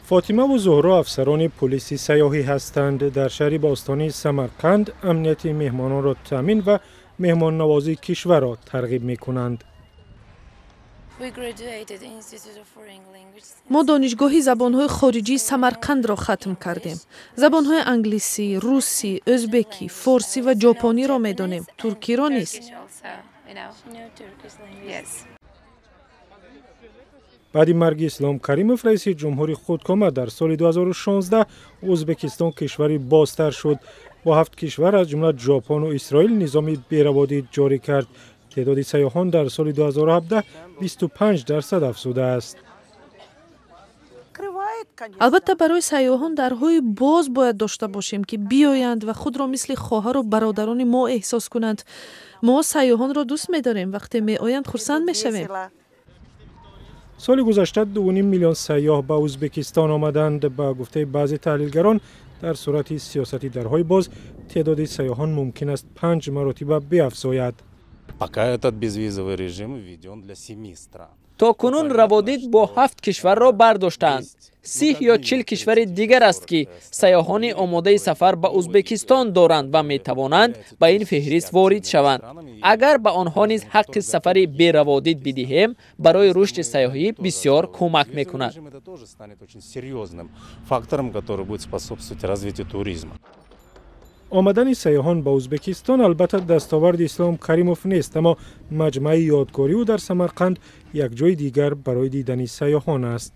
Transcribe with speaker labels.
Speaker 1: Фотимаву Зуҳро афсарони пулиси сайёҳӣ ҳастанд. Дар шаҳри бостонии Самарқанд амнияти меҳмононро таъмин ва меҳмоннавозии кишварро тарғиб мекунанд.
Speaker 2: Мо Донишгоҳи забонҳои хориҷии Самарқандро хатм кардем. Забонҳои англисӣ, русӣ, ӯзбекӣ, форсӣ ва ҷопониро медонем, туркиро низ.
Speaker 1: Баъди марги Ислом Каримов, раиси ҷумҳури худкома, дар соли 2016 Ӯзбекистон кишвари бозтар шуд. Бо ҳафт кишвар, аз ҷумла Ҷопону Исроил, низоми бераводид ҷорӣ кард. Теъдоди сайёҳон дар соли 2017 25% афзудааст.
Speaker 2: Албатта, барои сайёҳон дарҳои боз бояд дошта бошем, ки биёянд ва худро мисли хоҳару бародарони мо эҳсос кунанд. Мо сайёҳонро дӯст медорем. Вақте меоянд, хурсанд мешавем.
Speaker 1: Соли гузашта 2,5 миллион сайёҳ ба Ӯзбекистон омаданд. Ба гуфтаи баъзе таҳлилгарон, дар сурати сиёсати дарҳои боз теъдоди сайёҳон мумкин аст панҷ маротиба биафзояд.
Speaker 3: Пока этот безвизовый режим введен для семи стран.
Speaker 4: То кунун раводид бо ҳафт кишварро бардоштаанд. 30 ё 40 кишвари дигар аст, ки сайёҳони омодаи сафар ба Ӯзбекистон доранд ва метавонанд ба ин феҳрист ворид шаванд. Агар ба онҳо низ ҳаққи сафари бераводид бидиҳем, барои рушди сайёҳӣ бисёр кӯмак мекунад.
Speaker 3: Это тоже станет очень серьезным фактором, который будет способствовать развитию туризма.
Speaker 1: Омадани сайёҳон ба Ӯзбекистон албатта дастоварди Ислом Каримов нест, аммо маҷмӯаи ёдгориу дар Самарқанд як ҷои дигар барои дидани сайёҳон аст.